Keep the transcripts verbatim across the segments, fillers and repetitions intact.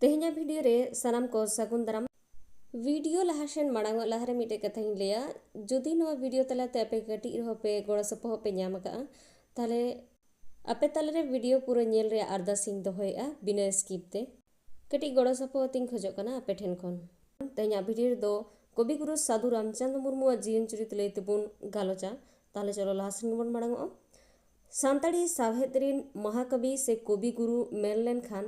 ᱛᱮᱦᱮᱧᱟᱜ ᱵᱷᱤᱰᱤᱭᱳ ᱨᱮ ᱥᱟᱱᱟᱢ ᱠᱚ ᱥᱟᱹᱜᱩᱱ ᱫᱟᱨᱟᱢ᱾ ᱵᱷᱤᱰᱤᱭᱳ ᱞᱟᱦᱟ ᱥᱮᱱ ᱢᱟᱲᱟᱝ ᱚᱜ ᱞᱟᱦᱟ ᱨᱮ ᱢᱤᱫᱴᱮᱡ ᱠᱟᱛᱷᱟᱧ ᱞᱟᱹᱭᱟ, ᱡᱩᱫᱤ ᱱᱚᱣᱟ ᱵᱷᱤᱰᱤᱭᱳ ᱛᱟᱞᱟᱛᱮ ᱟᱯᱮ ᱠᱟᱹᱴᱤᱡ ᱨᱮᱦᱚᱸ ᱯᱮ ᱜᱚᱲᱚ ᱥᱚᱯᱚᱦᱚᱫ ᱯᱮ ᱧᱟᱢ ᱟᱠᱟᱫᱼᱟ, ᱛᱟᱦᱞᱮ ᱟᱯᱮ ᱛᱟᱞᱟᱨᱮ ᱵᱷᱤᱰᱤᱭᱳ ᱯᱩᱨᱟᱹ ᱧᱮᱞ ᱨᱮᱭᱟᱜ ᱟᱨᱫᱟᱥ ᱤᱧ ᱫᱚᱦᱚᱭᱮᱫᱼᱟ ᱵᱤᱱᱟᱹ ᱥᱠᱤᱯ ᱛᱮ᱾ ᱠᱟᱹᱴᱤᱡ ᱜᱚᱲᱚ ᱥᱚᱯᱚᱦᱚᱫ ᱤᱧ ᱠᱷᱚᱡᱚᱜ ᱠᱟᱱᱟ ᱟᱯᱮ ᱴᱷᱮᱱ ᱠᱷᱚᱱ᱾ ᱛᱮᱦᱮᱧᱟᱜ ᱵᱷᱤᱰᱤᱭᱳ ᱨᱮᱫᱚ ᱠᱚᱵᱤᱜᱩᱨᱩ ᱥᱟᱹᱫᱷᱩ ᱨᱟᱢᱪᱟᱸᱫᱽ ᱢᱩᱨᱢᱩᱣᱟᱜ ᱡᱤᱭᱚᱱ ᱪᱩᱨᱤᱛ ᱞᱟᱹᱭ ᱛᱮᱵᱚᱱ ᱜᱟᱞᱚᱪᱟ᱾ ᱛᱟᱦᱞᱮ ᱪᱚᱞᱚ ᱞᱟᱦᱟ ᱥᱮᱱ ᱜᱮᱵᱚᱱ ᱢᱟᱲᱟᱝ ᱚᱜᱼᱟ᱾ ᱥᱟᱱᱛᱟᱲᱤ ᱥᱟᱶᱦᱮᱫ ᱨᱤᱱ ᱢᱚᱦᱟᱠᱚᱵᱤ ᱥᱮ ᱠᱚᱵᱤ ᱜᱩᱨᱩ ᱢᱮᱱ ᱞᱮᱱᱠᱷᱟᱱ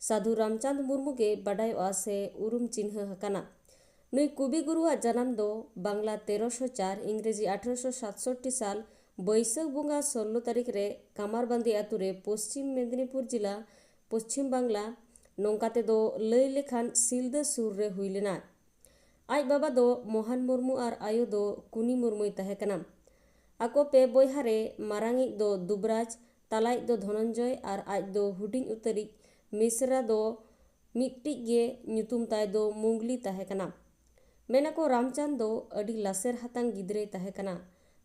ᱥᱟᱹᱫᱷᱩ ᱨᱟᱢᱪᱟᱸᱫᱽ ᱢᱩᱨᱢᱩ ᱜᱮ ᱵᱟᱰᱟᱭᱚᱜᱼᱟ ᱥᱮ ᱩᱨᱩᱢ ᱪᱤᱱᱦᱟᱹ ᱟᱠᱟᱱᱟ᱾ ᱱᱩᱭ ᱠᱚᱵᱤ ᱜᱩᱨᱩᱣᱟᱜ ᱡᱟᱱᱟᱢ ᱫᱚ ᱵᱟᱝᱞᱟ ᱛᱮᱨᱚᱥᱚ ᱪᱟᱨ, ᱤᱝᱨᱮᱡᱤ ᱟᱴᱷᱨᱚᱥᱚ ᱥᱟᱛᱥᱚᱴᱴᱤ ᱥᱟᱞ ᱵᱟᱹᱭᱥᱟᱹᱠᱷ ᱵᱚᱸᱜᱟ ᱥᱳᱞᱞᱳ ᱛᱟᱹᱨᱤᱠᱷ ᱨᱮ ᱠᱟᱢᱟᱨᱵᱟᱸᱫᱤ ᱟᱛᱳ ᱨᱮ ᱯᱚᱥᱪᱤᱢ ᱢᱮᱫᱤᱱᱤᱯᱩᱨ ᱡᱮᱞᱟ, ᱯᱚᱥᱪᱤᱢ ᱵᱟᱝᱞᱟ, ᱱᱚᱝᱠᱟ ᱛᱮᱫᱚ ᱞᱟᱹᱭ ᱞᱮᱠᱷᱟᱱ ᱥᱤᱞᱫᱟᱹ ᱥᱩᱨ ᱨᱮ ᱦᱩᱭ ᱞᱮᱱᱟ᱾ ᱟᱡ ᱵᱟᱵᱟ ᱫᱚ ᱢᱳᱦᱟᱱ ᱢᱩᱨᱢᱩ ᱟᱨ ᱟᱭᱳ ᱫᱚ ᱠᱩᱱᱤ ᱢᱩᱨᱢᱩᱭ ᱛᱟᱦᱮᱸ ᱠᱟᱱᱟ᱾ ᱟᱠᱚ ᱯᱮ ᱵᱚᱭᱦᱟ ᱨᱮ ᱢᱟᱨᱟᱝᱤᱡ ᱫᱚ ᱫᱩᱵᱽᱨᱟᱡᱽ, ᱛᱟᱞᱟᱭᱤᱡ ᱫᱚ ᱫᱷᱚᱱᱚᱱᱡᱚᱭ ᱟᱨ ᱟᱡ ᱫᱚ ᱦᱩᱰᱤᱧ ᱩᱛᱟᱹᱨᱤᱡ ᱢᱤᱥᱨᱟ ᱫᱚ ᱢᱤᱫᱴᱤᱡ ᱜᱮ ᱧᱩᱛᱩᱢ ᱛᱟᱭ ᱫᱚ ᱢᱩᱜᱽᱞᱤ ᱛᱟᱦᱮᱸ ᱠᱟᱱᱟ᱾ ᱢᱮᱱᱟᱠᱚ ᱨᱟᱢᱪᱟᱸᱫᱽ ᱫᱚ ᱟᱹᱰᱤ ᱞᱟᱥᱮᱨ ᱦᱟᱛᱟᱝ ᱜᱤᱫᱽᱨᱟᱹᱭ ᱛᱟᱦᱮᱸ ᱠᱟᱱᱟ᱾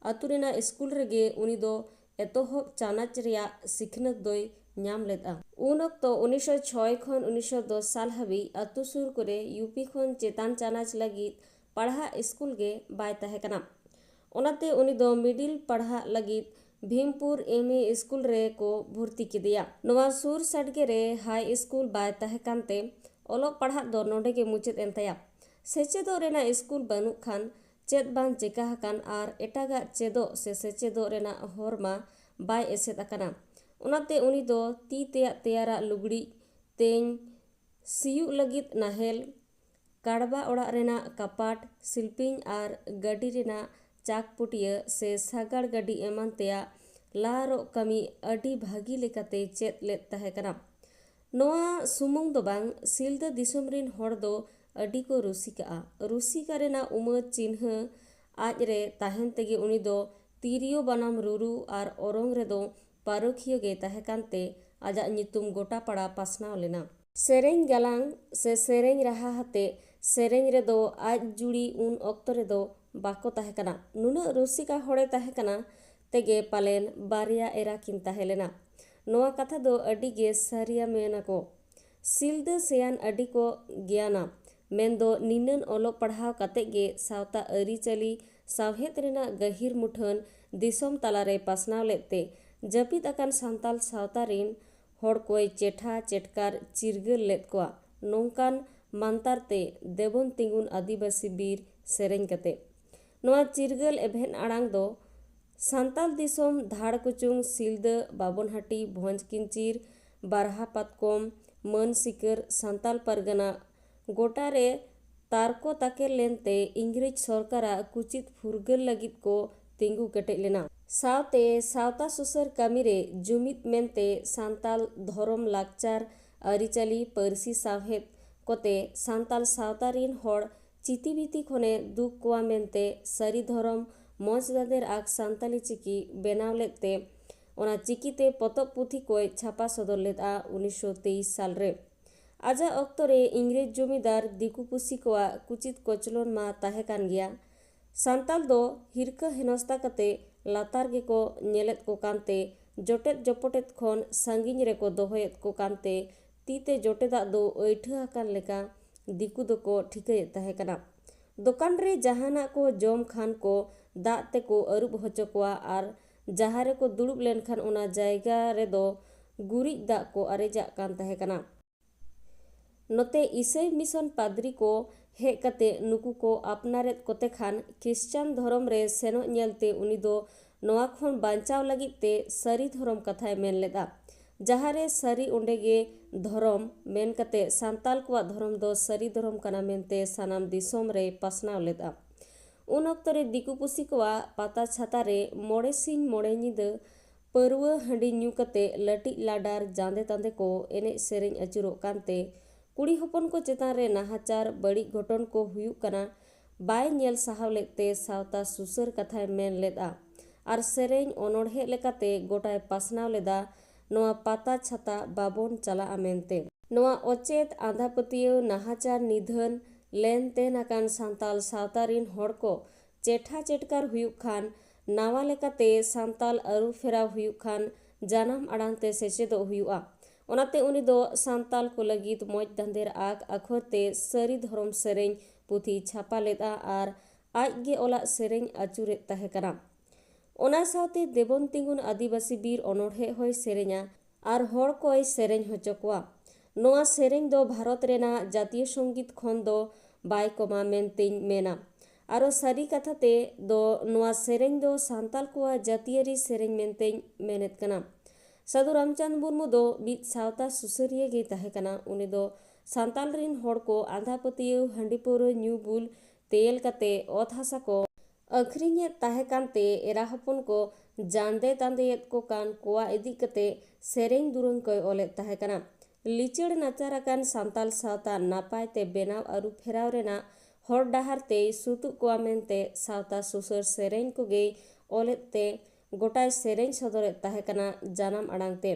ᱟᱹᱛᱩ ᱨᱮᱱᱟᱜ ᱥᱠᱩᱞ ᱨᱮᱜᱮ ᱩᱱᱤ ᱫᱚ ᱮᱛᱚᱦᱚᱵ ᱪᱟᱱᱟᱪ ᱨᱮᱭᱟᱜ ᱥᱤᱠᱷᱱᱟᱹᱛ ᱫᱚᱭ ᱧᱟᱢ ᱞᱮᱫᱼᱟ᱾ ᱩᱱ ᱚᱠᱛᱚ ᱩᱱᱤᱥᱥᱚ ᱪᱷᱚᱭ ᱠᱷᱚᱱ ᱩᱱᱤᱥᱥᱚ ᱫᱚᱥ ᱥᱟᱞ ᱦᱟᱹᱵᱤᱡ ᱟᱹᱛᱩ ᱥᱩᱨ ᱠᱚᱨᱮ ᱭᱩᱯᱤ ᱠᱷᱚᱱ ᱪᱮᱛᱟᱱ ᱪᱟᱱᱟᱪ ᱞᱟᱹᱜᱤᱫ ᱯᱟᱲᱦᱟᱜ ᱥᱠᱩᱞ ᱜᱮ ᱵᱟᱭ ᱛᱟᱦᱮᱸ ᱠᱟᱱᱟ᱾ ᱚᱱᱟᱛᱮ ᱩᱱᱤ ᱫᱚ ᱢᱤᱰᱤᱞ ᱯᱟᱲᱦᱟᱜ ᱞᱟᱹᱜᱤᱫ ᱵᱷᱤᱢᱯᱩᱨ ᱮᱢ ᱤ ᱥᱠᱩᱞ ᱨᱮ ᱠᱚ ᱵᱷᱚᱨᱛᱤ ᱠᱮᱫᱮᱭᱟ᱾ ᱱᱚᱣᱟ ᱥᱩᱨ ᱥᱟᱰᱜᱮ ᱨᱮ ᱦᱟᱭ ᱥᱠᱩᱞ ᱵᱟᱭ ᱛᱟᱦᱮᱸ ᱠᱟᱱᱛᱮ ᱚᱞᱚᱜ ᱯᱟᱲᱦᱟᱜ ᱫᱚ ᱱᱚᱰᱮ ᱜᱮ ᱢᱩᱪᱟᱹᱫ ᱮᱱ ᱛᱟᱭᱟ᱾ ᱥᱮᱪᱮᱫᱚᱜ ᱨᱮᱱᱟᱜ ᱥᱠᱩᱞ ᱵᱟᱹᱱᱩᱜ ᱠᱷᱟᱱ ᱪᱮᱫ ᱵᱟᱝ ᱪᱮᱠᱟ ᱟᱠᱟᱱ ᱟᱨ ᱮᱴᱟᱜᱟᱜ ᱪᱮᱫᱚᱜ ᱥᱮ ᱥᱮᱪᱮᱫᱚᱜ ᱨᱮᱱᱟᱜ ᱦᱚᱨ ᱢᱟ ᱵᱟᱭ ᱮᱥᱮᱫ ᱟᱠᱟᱱᱟ᱾ ᱚᱱᱟᱛᱮ ᱩᱱᱤ ᱫᱚ ᱛᱤ ᱛᱮᱭᱟᱜ ᱛᱮᱭᱟᱨᱟᱜ ᱞᱩᱜᱽᱲᱤᱡ, ᱛᱮᱧ, ᱥᱤᱭᱩᱜ ᱞᱟᱹᱜᱤᱫ ᱱᱟᱦᱮᱞ, ᱠᱟᱲᱵᱟ ᱚᱲᱟᱜ ᱨᱮᱱᱟᱜ ᱠᱟᱯᱟᱴ, ᱥᱤᱞᱯᱤᱧ ᱟᱨ ᱜᱟᱹᱰᱤ ᱨᱮᱱᱟᱜ ᱪᱟᱠ ᱯᱩᱴᱤᱭᱟᱹ ᱥᱮ ᱥᱟᱜᱟᱲ ᱜᱟᱹᱰᱤ ᱮᱢᱟᱱ ᱛᱮᱭᱟᱜ ᱞᱟ ᱨᱚᱜ ᱠᱟᱹᱢᱤ ᱟᱹᱰᱤ ᱵᱷᱟᱹᱜᱤ ᱞᱮᱠᱟᱛᱮ ᱪᱮᱫ ᱞᱮᱫ ᱛᱟᱦᱮᱸ ᱠᱟᱱᱟ᱾ ᱱᱚᱣᱟ ᱥᱩᱢᱩᱝ ᱫᱚ ᱵᱟᱝ, ᱥᱤᱞᱫᱟᱹ ᱫᱤᱥᱚᱢ ᱨᱤᱱ ᱦᱚᱲ ᱫᱚ ᱟᱹᱰᱤ ᱠᱚ ᱨᱩᱥᱤᱠᱟᱜᱼᱟ᱾ ᱨᱩᱥᱤᱠᱟ ᱨᱮᱱᱟᱜ ᱩᱢᱟᱹᱨ ᱪᱤᱱᱦᱟᱹ ᱟᱡ ᱨᱮ ᱛᱟᱦᱮᱱ ᱛᱮᱜᱮ ᱩᱱᱤ ᱫᱚ ᱛᱤᱨᱭᱳ ᱵᱟᱱᱟᱢ ᱨᱩᱨᱩ ᱟᱨ ᱚᱨᱚᱝ ᱨᱮᱫᱚ ᱯᱟᱹᱨᱩᱠᱷᱤᱭᱟᱹ ᱜᱮ ᱛᱟᱦᱮᱸ ᱠᱟᱱᱛᱮ ᱟᱡᱟᱜ ᱧᱩᱛᱩᱢ ᱜᱚᱴᱟ ᱯᱟᱲᱟ ᱯᱟᱥᱱᱟᱣ ᱞᱮᱱᱟ᱾ ᱥᱮᱨᱮᱧ ᱜᱟᱞᱟᱝ ᱥᱮ ᱥᱮᱨᱮᱧ ᱨᱟᱦᱟ ᱟᱛᱮ ᱥᱮᱨᱮᱧ ᱨᱮᱫᱚ ᱟᱡ ᱡᱩᱲᱤ ᱩᱱ ᱚᱠᱛᱚ ᱨᱮᱫᱚ ᱵᱟᱠᱚ ᱛᱟᱦᱮᱸ ᱠᱟᱱᱟ᱾ ᱱᱩᱱᱟᱹᱜ ᱨᱩᱥᱤᱠᱟ ᱦᱚᱲᱮ ᱛᱟᱦᱮᱸ ᱠᱟᱱᱟ ᱛᱮᱜᱮ ᱯᱟᱞᱮᱱ ᱵᱟᱨᱭᱟ ᱮᱨᱟ ᱠᱤᱱ ᱛᱟᱦᱮᱸ ᱞᱮᱱᱟ᱾ ᱱᱚᱣᱟ ᱠᱟᱛᱷᱟ ᱫᱚ ᱟᱹᱰᱤ ᱜᱮ ᱥᱟᱹᱨᱤᱭᱟ ᱢᱮᱱ ᱟᱠᱚ᱾ ᱥᱤᱞᱫᱟᱹ ᱥᱮᱭᱟᱱ ᱟᱹᱰᱤ ᱠᱚ ᱜᱮᱭᱟᱱᱟ, ᱢᱮᱱᱫᱚ ᱱᱤᱱᱟᱹᱱ ᱚᱞᱚᱜ ᱯᱟᱲᱦᱟᱣ ᱠᱟᱛᱮ ᱜᱮ ᱥᱟᱶᱛᱟ ᱟᱹᱨᱤᱪᱟᱹᱞᱤ ᱥᱟᱶᱦᱮᱫ ᱨᱮᱱᱟᱜ ᱜᱟᱹᱦᱤᱨ ᱢᱩᱴᱷᱟᱹᱱ ᱫᱤᱥᱚᱢ ᱛᱟᱞᱟᱨᱮ ᱯᱟᱥᱱᱟᱣ ᱞᱮᱫ ᱛᱮ ᱡᱟᱹᱯᱤᱫ ᱟᱠᱟᱱ ᱥᱟᱱᱛᱟᱞ ᱥᱟᱶᱛᱟ ᱨᱤᱱ ᱦᱚᱲ ᱠᱚᱭ ᱪᱮᱴᱷᱟ ᱪᱮᱴᱠᱟᱨ ᱪᱤᱨᱜᱟᱹᱞ ᱞᱮᱫ ᱠᱚᱣᱟ᱾ ᱱᱚᱝᱠᱟᱱ ᱢᱟᱱᱛᱟᱨ ᱛᱮ ᱫᱮᱵᱚᱱ ᱛᱤᱸᱜᱩᱱ ᱟᱹᱫᱤᱵᱟᱹᱥᱤ ᱵᱤᱨ ᱥᱮᱨᱮᱧ ᱠᱟᱛᱮ᱾ ᱱᱚᱣᱟ ᱪᱤᱨᱜᱟᱹᱞ ᱮᱵᱷᱮᱱ ᱟᱲᱟᱝ ᱫᱚ ᱥᱟᱱᱛᱟᱞ ᱫᱤᱥᱚᱢ ᱫᱷᱟᱲ ᱠᱩᱪᱩᱝ, ᱥᱤᱞᱫᱟᱹ, ᱵᱟᱵᱚᱱᱦᱟᱴᱤ, ᱵᱷᱚᱸᱡᱽ ᱠᱤᱧᱪᱤᱨ, ᱵᱟᱨᱦᱟ ᱯᱟᱛᱠᱚᱢ, ᱢᱟᱹᱱ ᱥᱤᱠᱟᱹᱨ, ᱥᱟᱱᱛᱟᱞ ᱯᱟᱨᱜᱟᱱᱟ ᱜᱚᱴᱟ ᱨᱮ ᱛᱟᱨᱠᱚ ᱛᱟᱠᱮᱨ ᱞᱮᱱᱛᱮ ᱤᱝᱨᱮᱡᱽ ᱥᱚᱨᱠᱟᱨᱟᱜ ᱠᱩᱪᱤᱛ ᱯᱷᱩᱨᱜᱟᱹᱞ ᱞᱟᱹᱜᱤᱫ ᱠᱚ ᱛᱤᱸᱜᱩ ᱠᱮᱴᱮᱡ ᱞᱮᱱᱟ᱾ ᱥᱟᱶᱛᱮ ᱥᱟᱶᱛᱟ ᱥᱩᱥᱟᱹᱨ ᱠᱟᱹᱢᱤ ᱨᱮ ᱡᱩᱢᱤᱫ ᱢᱮᱱᱛᱮ ᱥᱟᱱᱛᱟᱞ ᱫᱷᱚᱨᱚᱢ, ᱞᱟᱠᱪᱟᱨ, ᱟᱹᱨᱤᱪᱟᱹᱞᱤ, ᱯᱟᱹᱨᱥᱤ ᱥᱟᱶᱦᱮᱫ ᱠᱚᱛᱮ ᱥᱟᱱᱛᱟᱞ ᱥᱟᱶᱛᱟ ᱨᱤᱱ ᱦᱚᱲ ᱪᱤᱛᱤ ᱵᱤᱛᱤ ᱠᱷᱚᱱᱮ ᱫᱩᱜ ᱠᱚᱣᱟ ᱢᱮᱱᱛᱮ ᱥᱟᱹᱨᱤ ᱫᱷᱚᱨᱚᱢ ᱢᱚᱸᱡᱽ ᱫᱟᱸᱫᱮᱨ ᱟᱠ ᱥᱟᱱᱛᱟᱞᱤ ᱪᱤᱠᱤ ᱵᱮᱱᱟᱣ ᱞᱮᱫ ᱛᱮ ᱚᱱᱟ ᱪᱤᱠᱤᱛᱮ ᱯᱚᱛᱚᱵ ᱯᱩᱛᱷᱤ ᱠᱚᱭ ᱪᱷᱟᱯᱟ ᱥᱚᱫᱚᱨ ᱞᱮᱫᱼᱟ ᱩᱱᱤᱥᱥᱚ ᱛᱮᱭᱤᱥ ᱥᱟᱞ ᱨᱮ᱾ ᱟᱡᱟᱜ ᱚᱠᱛᱚ ᱨᱮ ᱤᱝᱨᱮᱡᱽ ᱡᱚᱢᱤᱫᱟᱨ ᱫᱤᱠᱩ ᱯᱩᱥᱤ ᱠᱚᱣᱟᱜ ᱠᱩᱪᱤᱛ ᱠᱚᱪᱞᱚᱱ ᱢᱟ ᱛᱟᱦᱮᱸ ᱠᱟᱱ ᱜᱮᱭᱟ᱾ ᱥᱟᱱᱛᱟᱞ ᱫᱚ ᱦᱤᱨᱠᱟᱹ ᱦᱮᱱᱚᱥᱛᱟ ᱠᱟᱛᱮ ᱞᱟᱛᱟᱨ ᱜᱮᱠᱚ ᱧᱮᱞᱮᱫ ᱠᱚ ᱠᱟᱱᱛᱮ ᱡᱚᱴᱮᱫ ᱡᱚᱯᱚᱴᱮᱫ ᱠᱷᱚᱱ ᱥᱟᱺᱜᱤᱧ ᱨᱮᱠᱚ ᱫᱚᱦᱚᱭᱮᱫ ᱠᱚ ᱠᱟᱱᱛᱮ ᱛᱤ ᱛᱮ ᱡᱚᱴᱮᱫᱟᱜ ᱫᱚ ᱟᱹᱭᱴᱷᱟᱹ ᱟᱠᱟᱱ ᱞᱮᱠᱟ ᱫᱤᱠᱩ ᱫᱚᱠᱚ ᱴᱷᱤᱠᱟᱹᱭᱮᱫ ᱛᱟᱦᱮᱸ ᱠᱟᱱᱟ᱾ ᱫᱚᱠᱟᱱ ᱨᱮ ᱡᱟᱦᱟᱱᱟᱜ ᱠᱚ ᱡᱚᱢ ᱠᱷᱟᱱ ᱠᱚ ᱫᱟᱜ ᱛᱮᱠᱚ ᱟᱹᱨᱩᱵ ᱦᱚᱪᱚ ᱠᱚᱣᱟ ᱟᱨ ᱡᱟᱦᱟᱸ ᱨᱮᱠᱚ ᱫᱩᱲᱩᱵ ᱞᱮᱱᱠᱷᱟᱱ ᱚᱱᱟ ᱡᱟᱭᱜᱟ ᱨᱮᱫᱚ ᱜᱩᱨᱤᱡ ᱫᱟᱜ ᱠᱚ ᱟᱨᱮᱡᱟᱜ ᱠᱟᱱ ᱛᱟᱦᱮᱸ ᱠᱟᱱᱟ᱾ ᱱᱚᱛᱮ ᱤᱥᱟᱹᱭ ᱢᱤᱥᱚᱱ ᱯᱟᱫᱽᱨᱤ ᱠᱚ ᱦᱮᱡ ᱠᱟᱛᱮ ᱱᱩᱠᱩ ᱠᱚ ᱟᱯᱱᱟᱨᱮᱫ ᱠᱚᱛᱮ ᱠᱷᱟᱱ ᱠᱷᱨᱤᱥᱪᱟᱱ ᱫᱷᱚᱨᱚᱢ ᱨᱮ ᱥᱮᱱᱚᱜ ᱧᱮᱞᱛᱮ ᱩᱱᱤ ᱫᱚ ᱱᱚᱣᱟ ᱠᱷᱚᱱ ᱵᱟᱧᱪᱟᱣ ᱞᱟᱹᱜᱤᱫ ᱛᱮ ᱥᱟᱹᱨᱤ ᱫᱷᱚᱨᱚᱢ ᱠᱟᱛᱷᱟᱭ ᱢᱮᱱ ᱞᱮᱫᱼᱟ᱾ ᱡᱟᱦᱟᱸ ᱨᱮ ᱥᱟᱹᱨᱤ ᱚᱸᱰᱮ ᱜᱮ ᱫᱷᱚᱨᱚᱢ ᱢᱮᱱ ᱠᱟᱛᱮ ᱥᱟᱱᱛᱟᱞ ᱠᱚᱣᱟᱜ ᱫᱷᱚᱨᱚᱢ ᱫᱚ ᱥᱟᱹᱨᱤ ᱫᱷᱚᱨᱚᱢ ᱠᱟᱱᱟ ᱢᱮᱱᱛᱮ ᱥᱟᱱᱟᱢ ᱫᱤᱥᱚᱢ ᱨᱮᱭ ᱯᱟᱥᱱᱟᱣ ᱞᱮᱫᱼᱟ᱾ ᱩᱱ ᱚᱠᱛᱚ ᱨᱮ ᱫᱤᱠᱩ ᱯᱩᱥᱤ ᱠᱚᱣᱟᱜ ᱯᱟᱛᱟ ᱪᱷᱟᱛᱟ ᱨᱮ ᱢᱚᱬᱮ ᱥᱤᱧ ᱢᱚᱬᱮ ᱧᱤᱫᱟᱹ ᱯᱟᱹᱨᱣᱟᱹ ᱦᱟᱺᱰᱤ ᱧᱩ ᱠᱟᱛᱮ ᱞᱟᱹᱴᱤᱡ ᱞᱟᱰᱟᱨ ᱡᱟᱸᱫᱮ ᱛᱟᱸᱫᱮ ᱠᱚ ᱮᱱᱮᱡ ᱥᱮᱨᱮᱧ ᱟᱹᱪᱩᱨᱚᱜ ᱠᱟᱱᱛᱮ ᱠᱩᱲᱤ ᱦᱚᱯᱚᱱ ᱠᱚ ᱪᱮᱛᱟᱱ ᱨᱮ ᱱᱟᱦᱟᱪᱟᱨ ᱵᱟᱹᱲᱤᱡ ᱜᱷᱚᱴᱚᱱ ᱠᱚ ᱦᱩᱭᱩᱜ ᱠᱟᱱᱟ ᱵᱟᱭ ᱧᱮᱞ ᱥᱟᱦᱟᱣ ᱞᱮᱫ ᱛᱮ ᱥᱟᱶᱛᱟ ᱥᱩᱥᱟᱹᱨ ᱠᱟᱛᱷᱟᱭ ᱢᱮᱱ ᱞᱮᱫᱼᱟ ᱟᱨ ᱥᱮᱨᱮᱧ ᱚᱱᱚᱬᱦᱮ ᱞᱮᱠᱟᱛᱮ ᱜᱚᱴᱟᱭ ᱯᱟᱥᱱᱟᱣ ᱞᱮᱫᱟ, ᱱᱚᱣᱟ ᱯᱟᱛᱟ ᱪᱷᱟᱛᱟ ᱵᱟᱵᱚᱱ ᱪᱟᱞᱟᱜᱼᱟ ᱢᱮᱱᱛᱮ᱾ ᱱᱚᱣᱟ ᱚᱪᱮᱫ, ᱟᱸᱫᱷᱟ ᱯᱟᱹᱛᱭᱟᱹᱣ, ᱱᱟᱦᱟᱪᱟᱨ, ᱱᱤᱫᱷᱟᱹᱱ, ᱞᱮᱱ ᱛᱮᱱ ᱟᱠᱟᱱ ᱥᱟᱱᱛᱟᱞ ᱥᱟᱶᱛᱟ ᱨᱤᱱ ᱦᱚᱲ ᱠᱚ ᱪᱮᱴᱷᱟ ᱪᱮᱴᱠᱟᱨ ᱦᱩᱭᱩᱜ ᱠᱷᱟᱱ, ᱱᱟᱣᱟ ᱞᱮᱠᱟᱛᱮ ᱥᱟᱱᱛᱟᱞ ᱟᱹᱨᱩ ᱯᱷᱮᱨᱟᱣ ᱦᱩᱭᱩᱜ ᱠᱷᱟᱱ, ᱡᱟᱱᱟᱢ ᱟᱲᱟᱝ ᱛᱮ ᱥᱮᱪᱮᱫᱚᱜ ᱦᱩᱭᱩᱜᱼᱟ᱾ ᱚᱱᱟᱛᱮ ᱩᱱᱤ ᱫᱚ ᱥᱟᱱᱛᱟᱞ ᱠᱚ ᱞᱟᱹᱜᱤᱫ ᱢᱚᱡᱽ ᱫᱟᱸᱫᱮᱨ ᱟᱠ ᱟᱠᱷᱚᱨ ᱛᱮ ᱥᱟᱹᱨᱤ ᱫᱷᱚᱨᱚᱢ ᱥᱮᱨᱮᱧ ᱯᱩᱛᱷᱤ ᱪᱷᱟᱯᱟ ᱞᱮᱫᱼᱟ ᱟᱨ ᱟᱡ ᱜᱮ ᱚᱞᱟᱜ ᱥᱮᱨᱮᱧ ᱟᱹᱪᱩᱨᱮᱫ ᱛᱟᱦᱮᱸ ᱠᱟᱱᱟ᱾ ᱚᱱᱟ ᱥᱟᱶᱛᱮ ᱫᱮᱵᱚᱱ ᱛᱤᱸᱜᱩᱱ ᱟᱹᱫᱤᱵᱟᱹᱥᱤ ᱵᱤᱨ ᱚᱱᱚᱬᱦᱮ ᱦᱚᱸᱭ ᱥᱮᱨᱮᱧᱟ ᱟᱨ ᱦᱚᱲ ᱠᱚᱭ ᱥᱮᱨᱮᱧ ᱦᱚᱪᱚ ᱠᱚᱣᱟ᱾ ᱱᱚᱣᱟ ᱥᱮᱨᱮᱧ ᱫᱚ ᱵᱷᱟᱨᱚᱛ ᱨᱮᱱᱟᱜ ᱡᱟᱹᱛᱤᱭᱚ ᱥᱚᱝᱜᱤᱛ ᱠᱷᱚᱱ ᱫᱚ ᱵᱟᱭ ᱠᱚᱢᱟ ᱢᱮᱱᱛᱮᱧ ᱢᱮᱱᱟ᱾ ᱟᱨᱚ ᱥᱟᱹᱨᱤ ᱠᱟᱛᱷᱟ ᱛᱮ ᱫᱚ ᱱᱚᱣᱟ ᱥᱮᱨᱮᱧ ᱫᱚ ᱥᱟᱱᱛᱟᱞ ᱠᱚᱣᱟᱜ ᱡᱟᱹᱛᱤᱭᱟᱹᱨᱤ ᱥᱮᱨᱮᱧ ᱢᱮᱱᱛᱮᱧ ᱢᱮᱱᱮᱫ ᱠᱟᱱᱟ᱾ ᱥᱟᱹᱫᱷᱩ ᱨᱟᱢᱪᱟᱸᱫᱽ ᱢᱩᱨᱢᱩ ᱫᱚ ᱢᱤᱫ ᱥᱟᱶᱛᱟ ᱥᱩᱥᱟᱹᱨᱤᱭᱟᱹ ᱜᱮᱭ ᱛᱟᱦᱮᱸ ᱠᱟᱱᱟ᱾ ᱩᱱᱤ ᱫᱚ ᱥᱟᱱᱛᱟᱞ ᱨᱤᱱ ᱦᱚᱲ ᱠᱚ ᱟᱸᱫᱷᱟ ᱯᱟᱹᱛᱭᱟᱹᱣ, ᱦᱟᱺᱰᱤ ᱯᱟᱹᱣᱨᱟᱹ ᱧᱩ ᱵᱩᱞ, ᱛᱮᱭᱮᱞ ᱠᱟᱛᱮ ᱚᱛ ᱦᱟᱥᱟ ᱠᱚ ᱟᱹᱠᱷᱨᱤᱧᱮᱫ ᱛᱟᱦᱮᱸ ᱠᱟᱱᱛᱮ ᱮᱨᱟ ᱦᱚᱯᱚᱱ ᱠᱚ ᱡᱟᱸᱫᱮ ᱛᱟᱸᱫᱮᱭᱮᱫ ᱠᱚ ᱠᱟᱱ ᱠᱚᱣᱟ ᱤᱫᱤ ᱠᱟᱛᱮ ᱥᱮᱨᱮᱧ ᱫᱩᱨᱟᱹᱝ ᱠᱚᱭ ᱚᱞᱮᱫ ᱛᱟᱦᱮᱸ ᱠᱟᱱᱟ᱾ ᱞᱤᱪᱟᱹᱲ ᱱᱟᱪᱟᱨ ᱟᱠᱟᱱ ᱥᱟᱱᱛᱟᱞ ᱥᱟᱶᱛᱟ ᱱᱟᱯᱟᱭ ᱛᱮ ᱵᱮᱱᱟᱣ ᱟᱹᱨᱩ ᱯᱷᱮᱨᱟᱣ ᱨᱮᱱᱟᱜ ᱦᱚᱨ ᱰᱟᱦᱟᱨ ᱛᱮᱭ ᱥᱩᱛᱩᱜ ᱠᱚᱣᱟ ᱢᱮᱱᱛᱮ ᱥᱟᱶᱛᱟ ᱥᱩᱥᱟᱹᱨ ᱥᱮᱨᱮᱧ ᱠᱚᱜᱮᱭ ᱚᱞᱮᱫ ᱛᱮ ᱜᱚᱴᱟᱭ ᱥᱮᱨᱮᱧ ᱥᱚᱫᱚᱨᱮᱫ ᱛᱟᱦᱮᱸ ᱠᱟᱱᱟ ᱡᱟᱱᱟᱢ ᱟᱲᱟᱝ ᱛᱮ᱾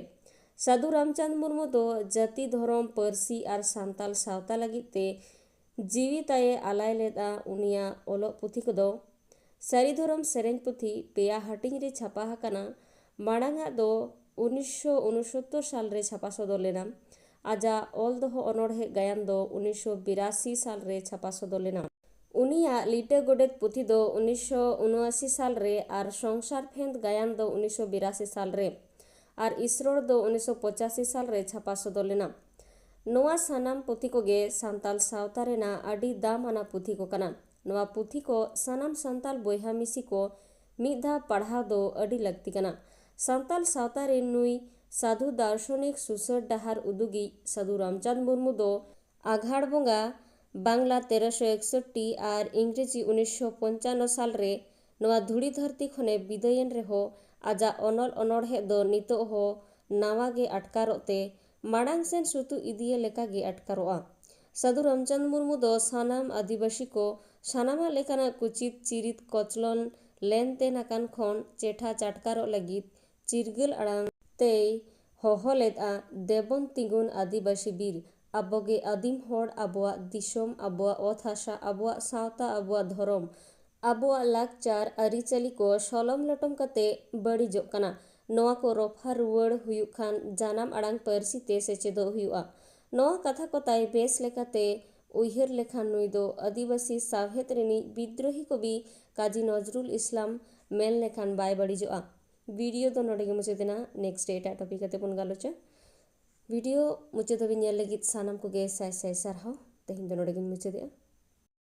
ᱥᱟᱹᱫᱷᱩ ᱨᱟᱢᱪᱟᱸᱫᱽ ᱢᱩᱨᱢᱩ ᱫᱚ ᱡᱟᱹᱛᱤ, ᱫᱷᱚᱨᱚᱢ, ᱯᱟᱹᱨᱥᱤ ᱟᱨ ᱥᱟᱱᱛᱟᱞ ᱥᱟᱶᱛᱟ ᱞᱟᱹᱜᱤᱫ ᱛᱮ ᱡᱤᱣᱤ ᱛᱟᱭᱮ ᱟᱞᱟᱭ ᱞᱮᱫᱼᱟ᱾ ᱩᱱᱤᱭᱟᱜ ᱚᱞᱚᱜ ᱯᱩᱛᱷᱤ ᱠᱚᱫᱚ ᱥᱟᱹᱨᱤ ᱫᱷᱚᱨᱚᱢ ᱥᱮᱨᱮᱧ ᱯᱩᱛᱷᱤ ᱯᱮᱭᱟ ᱦᱟᱹᱴᱤᱧ ᱨᱮ ᱪᱷᱟᱯᱟ ᱟᱠᱟᱱᱟ᱾ ᱢᱟᱲᱟᱝ ᱟᱜ ᱫᱚ ᱩᱱᱤᱥᱥᱚ ᱩᱱᱩᱥᱚᱛᱛᱚᱨ ᱥᱟᱞ ᱨᱮ ᱪᱷᱟᱯᱟ ᱥᱚᱫᱚᱨ ᱞᱮᱱᱟ᱾ ᱟᱡᱟᱜ ᱚᱞ ᱫᱚᱦᱚ ᱚᱱᱚᱬᱦᱮ ᱜᱟᱭᱟᱱ ᱫᱚ ᱩᱱᱤᱥᱥᱚ ᱵᱤᱨᱟᱥᱤ ᱥᱟᱞ ᱨᱮ ᱪᱷᱟᱯᱟ ᱥᱚᱫᱚᱨ ᱞᱮᱱᱟ᱾ ᱩᱱᱤᱭᱟᱜ ᱞᱤᱴᱟᱹ ᱜᱚᱰᱮᱛ ᱯᱩᱛᱷᱤ ᱫᱚ ᱩᱱᱤᱥᱥᱚ ᱩᱱᱩᱟᱥᱤ ᱥᱟᱞ ᱨᱮ ᱟᱨ ᱥᱚᱝᱥᱟᱨ ᱯᱷᱮᱸᱫᱽ ᱜᱟᱭᱟᱱ ᱫᱚ ᱩᱱᱤᱥᱥᱚ ᱵᱤᱨᱟᱥᱤ ᱥᱟᱞ ᱨᱮ ᱟᱨ ᱤᱥᱨᱚᱲ ᱫᱚ ᱩᱱᱤᱥᱥᱚ ᱯᱚᱸᱪᱟᱥᱤ ᱥᱟᱞ ᱨᱮ ᱪᱷᱟᱯᱟ ᱥᱚᱫᱚᱨ ᱞᱮᱱᱟ᱾ ᱱᱚᱣᱟ ᱥᱟᱱᱟᱢ ᱯᱩᱛᱷᱤ ᱠᱚᱜᱮ ᱥᱟᱱᱛᱟᱞ ᱥᱟᱶᱛᱟ ᱨᱮᱱᱟᱜ ᱟᱹᱰᱤ ᱫᱟᱢ ᱟᱱᱟᱜ ᱯᱩᱛᱷᱤ ᱠᱚ ᱠᱟᱱᱟ᱾ ᱱᱚᱣᱟ ᱯᱩᱛᱷᱤ ᱠᱚ ᱥᱟᱱᱟᱢ ᱥᱟᱱᱛᱟᱞ ᱵᱚᱭᱦᱟ ᱢᱤᱥᱤ ᱠᱚ ᱢᱤᱫ ᱫᱷᱟᱣ ᱯᱟᱲᱦᱟᱣ ᱫᱚ ᱟᱹᱰᱤ ᱞᱟᱹᱠᱛᱤ ᱠᱟᱱᱟ᱾ ᱥᱟᱱᱛᱟᱞ ᱥᱟᱶᱛᱟ ᱨᱮ ᱱᱩᱭ ᱥᱟᱹᱫᱷᱩ ᱫᱟᱨᱥᱚᱱᱤᱠ ᱥᱩᱥᱟᱹᱨ ᱰᱟᱦᱟᱨ ᱩᱫᱩᱜᱤᱡ ᱥᱟᱹᱫᱷᱩ ᱨᱟᱢᱪᱟᱸᱫᱽ ᱢᱩᱨᱢᱩ ᱫᱚ ᱟᱜᱷᱟᱲ ᱵᱚᱸᱜᱟ, ᱵᱟᱝᱞᱟ ᱛᱮᱨᱚᱥᱚ ᱮᱠᱥᱚᱴᱴᱤ ᱟᱨ ᱤᱝᱨᱮᱡᱤ ᱩᱱᱤᱥᱥᱚ ᱯᱚᱧᱪᱟᱱᱱᱚ ᱥᱟᱞ ᱨᱮ ᱱᱚᱣᱟ ᱫᱷᱩᱲᱤ ᱫᱷᱟᱹᱨᱛᱤ ᱠᱷᱚᱱᱮ ᱵᱤᱫᱟᱹᱭᱮᱱ ᱨᱮᱦᱚᱸ, ᱟᱡᱟᱜ ᱚᱱᱚᱞ ᱚᱱᱚᱬᱦᱮ ᱫᱚ ᱱᱤᱛᱚᱜ ᱦᱚᱸ ᱱᱟᱣᱟ ᱜᱮ ᱟᱴᱠᱟᱨᱚᱜ ᱛᱮ, ᱢᱟᱲᱟᱝ ᱥᱮᱱ ᱥᱩᱛᱩᱜ ᱤᱫᱤᱭᱮ ᱞᱮᱠᱟ ᱜᱮ ᱟᱴᱠᱟᱨᱚᱜᱼᱟ᱾ ᱥᱟᱹᱫᱷᱩ ᱨᱟᱢᱪᱟᱸᱫᱽ ᱢᱩᱨᱢᱩ ᱫᱚ ᱥᱟᱱᱟᱢ ᱟᱹᱫᱤᱵᱟᱹᱥᱤ ᱠᱚ ᱥᱟᱱᱟᱢᱟᱜ ᱞᱮᱠᱟᱱᱟᱜ ᱠᱩᱪᱤᱛ ᱪᱤᱨᱤᱛ ᱠᱚᱪᱞᱚᱱ ᱞᱮᱱ ᱛᱮᱱ ᱟᱠᱟᱱ ᱠᱷᱚᱱ ᱪᱮᱴᱷᱟ ᱪᱟᱴᱠᱟᱨᱚᱜ ᱞᱟᱹᱜᱤᱫ ᱪᱤᱨᱜᱟᱹᱞ ᱟᱲᱟᱝ ᱛᱮᱭ ᱦᱚᱦᱚ ᱞᱮᱫᱼᱟ, ᱫᱮᱵᱚᱱ ᱛᱤᱸᱜᱩᱱ ᱟᱹᱫᱤᱵᱟᱹᱥᱤ ᱵᱤᱨ, ᱟᱵᱚᱜᱮ ᱟᱹᱫᱤᱢ ᱦᱚᱲ, ᱟᱵᱚᱣᱟᱜ ᱫᱤᱥᱚᱢ, ᱟᱵᱚᱣᱟᱜ ᱚᱛ ᱦᱟᱥᱟ, ᱟᱵᱚᱣᱟᱜ ᱥᱟᱶᱛᱟ, ᱟᱵᱚᱣᱟᱜ ᱫᱷᱚᱨᱚᱢ, ᱟᱵᱚᱣᱟᱜ ᱞᱟᱠᱪᱟᱨ ᱟᱹᱨᱤᱪᱟᱹᱞᱤ ᱠᱚ ᱥᱚᱞᱚᱢ ᱞᱚᱴᱚᱢ ᱠᱟᱛᱮ ᱵᱟᱹᱲᱤᱡᱚᱜ ᱠᱟᱱᱟ᱾ ᱱᱚᱣᱟ ᱠᱚ ᱨᱚᱯᱷᱟ ᱨᱩᱣᱟᱹᱲ ᱦᱩᱭᱩᱜ ᱠᱷᱟᱱ ᱡᱟᱱᱟᱢ ᱟᱲᱟᱝ ᱯᱟᱹᱨᱥᱤ ᱛᱮ ᱥᱮᱪᱮᱫᱚᱜ ᱦᱩᱭᱩᱜᱼᱟ᱾ ᱱᱚᱣᱟ ᱠᱟᱛᱷᱟ ᱠᱚ ᱛᱟᱭ ᱵᱮᱥ ᱞᱮᱠᱟᱛᱮ ᱩᱭᱦᱟᱹᱨ ᱞᱮᱠᱷᱟᱱ ᱱᱩᱭ ᱫᱚ ᱟᱹᱫᱤᱵᱟᱹᱥᱤ ᱥᱟᱶᱦᱮᱫ ᱨᱤᱱᱤᱡ ᱵᱤᱫᱽᱨᱳᱦᱤ ᱠᱚᱵᱤ ᱠᱟᱡᱤ ᱱᱚᱡᱽᱨᱩᱞ ᱤᱥᱞᱟᱢ ᱢᱮᱱ ᱞᱮᱠᱷᱟᱱ ᱵᱟᱭ ᱵᱟᱹᱲᱤᱡᱚᱜᱼᱟ᱾ ᱵᱷᱤᱰᱤᱭᱳ ᱫᱚ ᱱᱚᱰᱮ ᱜᱮ ᱢᱩᱪᱟᱹᱫ ᱮᱱᱟ᱾ ᱱᱮᱠᱥᱴ ᱮᱴᱟᱜ ᱴᱚᱯᱤᱠ ᱠᱟᱛᱮ ᱵᱚᱱ ᱜᱟᱞᱚᱪᱟ᱾ ᱵᱷᱤᱰᱤᱭᱳ ᱢᱩᱪᱟᱹᱫ ᱫᱷᱟᱹᱵᱤᱡ ᱧᱮᱞ ᱞᱟᱹᱜᱤᱫ ᱥᱟᱱᱟᱢ ᱠᱚᱜᱮ ᱥᱟᱭ ᱥᱟᱭ ᱥᱟᱨᱦᱟᱣ᱾ ᱛᱮᱦᱮᱧ ᱫᱚ ᱱᱚᱰᱮ ᱜᱤᱧ ᱢᱩᱪᱟᱹᱫᱮᱜᱼᱟ᱾